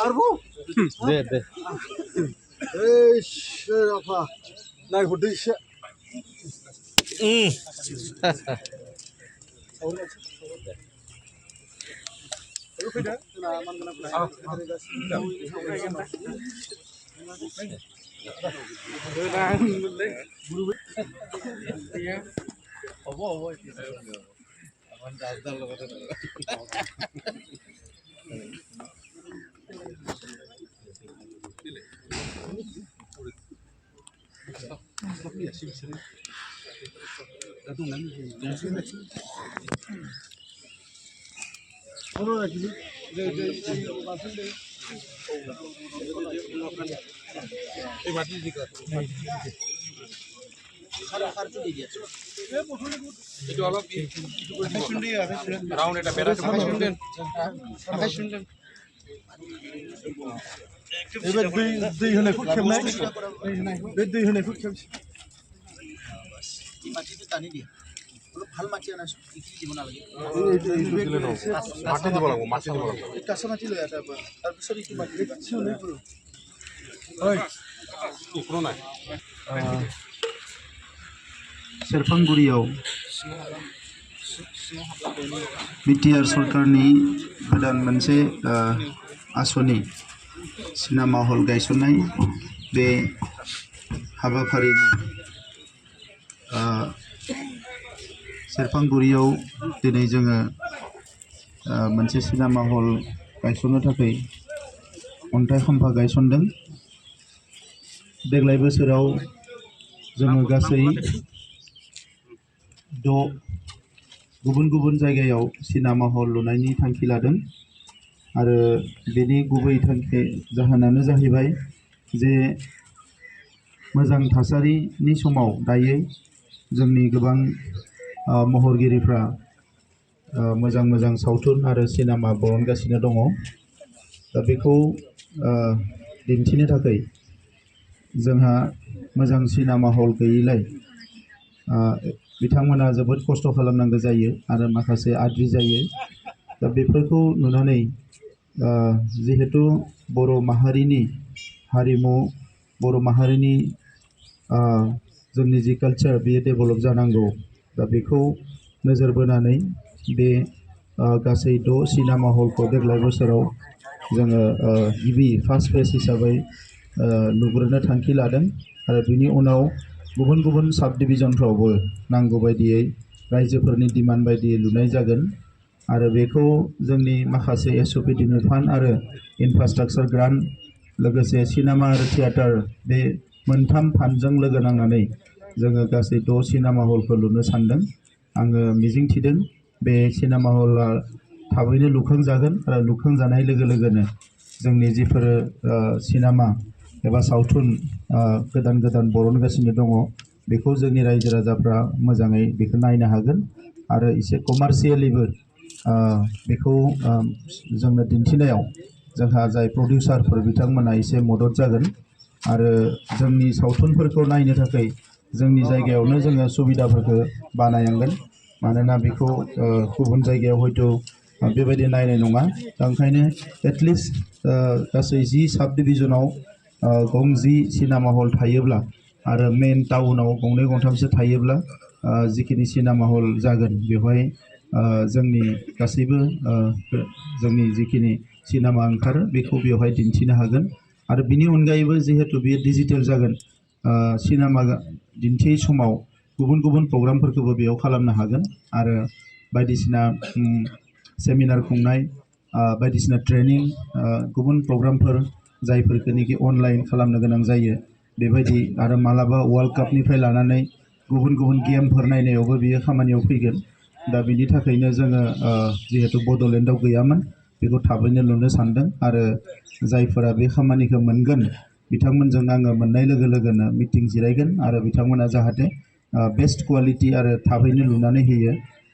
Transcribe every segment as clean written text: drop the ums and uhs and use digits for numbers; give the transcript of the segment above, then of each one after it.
Arbo? De. Apa? Naik hudis. Serfanguriयाव BTR सरकारनि गोदान मोनसे आसनि सिनेमा हल गायसननाय बे हाबाफारिनि सेरफांगुरियाव दिनै जोङो मोनसे सिनेमा हल गायसननो थाखाय अन्थाइ खाम्फा गायसनदों। देग्लाय बोसोराव जोङो गासै 6 गुबुन गुबुन जायगायाव सिनेमा हल लुनायनि थांखि लादों आरो बेनि गुबै थांखि जाहोनानो जाहैबाय जे मोजां थासारिनि समाव दायो जोंनि गोबां महरगिरिफ्रा मोजां मोजां सावथुन आरो सिनेमा बरनगासिनो दङ। दा बेखौ दिन्थिनो थाखाय जोंहा मोजां सिनेमा हल गैयैलाय बिथांमोना जोबोद खस्थ' खालामनांगौ जायो आरो माखासे आद्रि जायो। दा बेफोरखौ नुनानै जिहेतु बर' माहारिनि हारिमु बर' माहारिनि जोंनि जि कालचार बेयो डेभेलप जानांगौ। दा बेखौ नोजोर बोनानै बे गासै 6 सिनेमा हलखौ देग्लाय बोसोराव जोङो गिबि फार्स्ट फेज हिसाबै लुग्रोनो थांखि लादों आरो बिनि उनाव गुबुन गुबुन साब डिभिजनफ्रावबो नांगौ बायदियै रायजोफोरनि डिमान्ड बायदियै लुनाय जागोन आरो बेखौ जोंनि माखासे एसओपिटिनि फान्ड आरो इनफ्रास्ट्राक्चार ग्रान्ट लोगोसे सिनेमा आरो थिएटार बे मोनथाम फान्डजों लोगो नांनानै जोङो गासै 6 सिनेमा हलखौ लुनो सानदों। आङो मिजिंथिदों बे सिनेमा हलआ थाबैनो लुखांजागोन आरो लुखांजानाय लोगो लोगोनो जोंनि जिफोर सिनेमा एबा सावथुन गोदान गोदान बरनगासिनो दङ बेखौ जोंनि रायजो राजाफ्रा मोजाङै बेखौ नायनो हागोन आरो एसे कमार्शियेलिबो बेखौ जोंनो दिन्थिनायाव जोंहा जाय प्रडिउसारफोर बिथांमोना एसे मदद जागोन आरो जोंनि सावथुनफोरखौ नायनो थाखाय जोंनि जायगायावनो जोङो सुबिदाफोरखौ बानायनांगोन मानोना बेखौ गुबुन जायगायाव हयथ' बेबायदि नायनाय नङा। दा ओंखायनो एटलिस्ट गासै 10 साब डिभिजनाव 10 सिनेमा हल थायोब्ला आरो मेन टाउनाव 2-3सो थायोब्ला जिखिनि सिनेमा हल जागोन बेवहाय जोंनि गासैबो जोंनि जिखिनि सिनेमा ओंखारो बेखौ बेवहाय दिन्थिनो हागोन आरो बिनि अनगायैबो जिहेतु बे डिजिटेल जागोन सिनेमा दिन्थियै समाव गुबुन गुबुन प्रग्रामफोरखौबो बेयाव खालामनो हागोन आरो बायदिसिना सेमिनार खुंनाय बायदिसिना ट्रेनिं गुबुन प्रग्रामफोर जायफोरखौनोखि अनलाइन खालामनो गोनां जायो बेबायदि आरो मालाबा वर्ल्ड कापनिफ्राय लानानै गुबुन गुबुन गेमफोर नायनायावबो बियो खामानियाव फैगोन। दा बिनि थाखायनो जोङो जिहेतु बड'लेण्डआव गैयामोन बेखौ थाबैनो लुनो सानदों आरो जायफोरा बे खामानिखौ मोनगोन बिथांमोनजों आङो मोननाय लोगो लोगोनो मिटिं जिरायगोन आरो बिथांमोना जाहाथे बेस्ट क्वालिटी आरो थाबैनो लुनानै होयो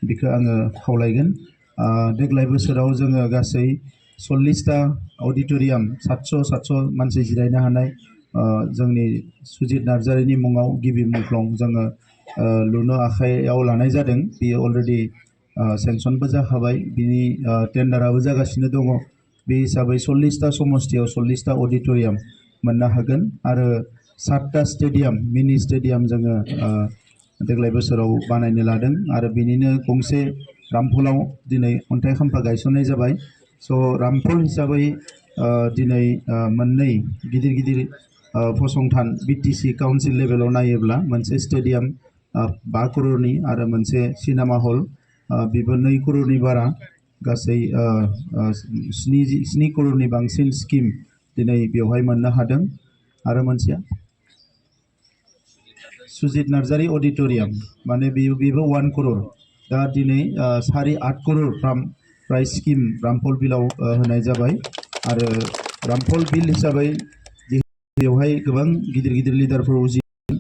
बेखौ आङो खावलायगोन। देग्लाय बोसोराव जोङो गासै 40टा अडिटोरियाम 700 मानसि जिरायनो हानाय जोंनि सुजित नार्जारिनि मुङाव गिबि मुंख्लं जोङो लुनो आखायाव लानाय जादों। बेयो अलरेडि सेंसनबो जाखाबाय बिनि टेन्डाराबो जागासिनो दङ। बे हिसाबै 40टा समस्तियाव 40टा अडिटोरियाम मोननो हागोन आरो 7टा स्टेडियाम मिनि स्टेडियाम जोङो देग्लाय बोसोराव बानायनो लादों आरो बिनिनो गंसे रामफलाव दिनै अन्थाइ खाम्फा गायसननाय जाबाय। स' रामफल हिसाबै दिनै मोननै गिदिर गिदिर फसंथान बिटिसि काउन्सिल लेभेलाव नायोब्ला मोनसे स्टेडियाम 5 करोड़नि आरो मोनसे सिनेमा हल बेबो 2 करोड़नि बारा गासै 7 करोड़नि बांसिन स्किम दिनै बेवहाय मोननो हादों आरो मोनसेया सुजित नार्जारी अडिटोरियाम माने बेबो 1 करोड़ दा दिनै 8.5 करोड़ प्राइस स्किम रामफल बिलाव होनाय जाबाय आरो रामफल बिल हिसाबै बेवहाय गोबां गिदिर गिदिर लिडारफोर उजिदों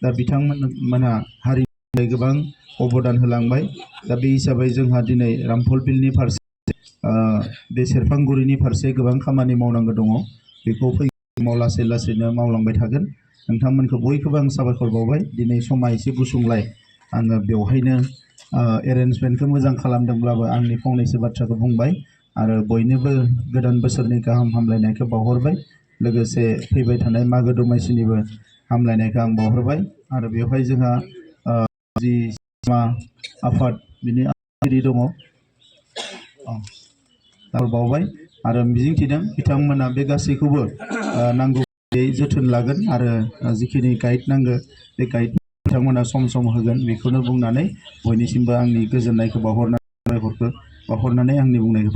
दा बिथांमोनहा हारिनि गोबां अबदान होलांबाय दा बे हिसाबै जोंहा दिनै रामफल बिलनि फारसे बे सेरफांगुरिनि फारसे गोबां खामानि मावनांगौ दङ बेखौ फैगौ लासै लासैनो मावलांबाय थागोन नोंथांमोनखौ बयखौबो आं साबायखर बावबाय दिनै समा एसे गुसुंलाय आङो बेवहायनो एरेन्जमेन्टखौ मोजां खालामदोंब्लाबो आंनि फंनैसो बाथ्राखौ बुंबाय आरो बयनोबो गोदान बोसोरनि गाहाम हामलायनायखौ बावहरबाय लोगोसे फैबाय थानाय मागो दमासिनिबो हामलायनायखौ आं बावहरबाय आरो बेवहाय जोंहा जि आफाद बिनि आफादगिरि दङ बावबाय आरो मिजिंथिदों बिथांमोना बे गासैखौबो नांगौ जोथोन लागोन आरो जिखिनि गाइड नांगौ बे गाइड बिथांमोना सम सम होगोन बेखौनो बुंनानै बयनिसिमबो आंनि गोजोननायखौ बावहरनानै आंनि बुंनायखौ